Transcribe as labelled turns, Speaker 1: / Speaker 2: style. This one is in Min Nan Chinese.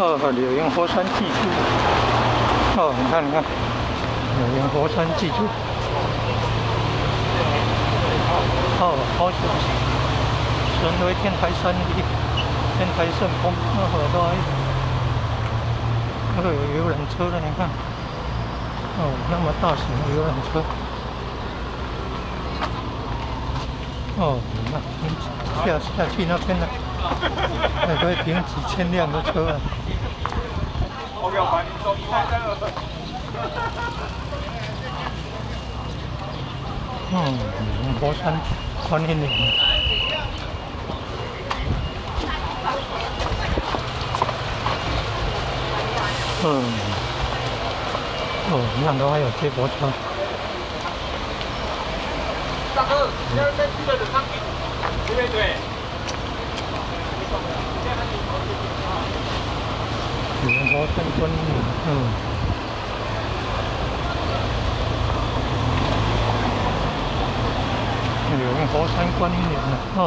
Speaker 1: 哦，柳营火山祭祖。哦，你看，你看，柳营火山祭祖。哦，好像神为天台山的天台圣峰，那好多那个有游览车的，你看，哦，那麼大型的遊覽車。哦，那下下去那邊呢，那可以停幾千輛的車啊。嗯，火山觀音廟。嗯，哦，那都還有接駁車。
Speaker 2: 大哥，現在去的就上去，對不對？
Speaker 1: 柳營火山觀音廟，嗯。柳營火山觀音廟呢，哦。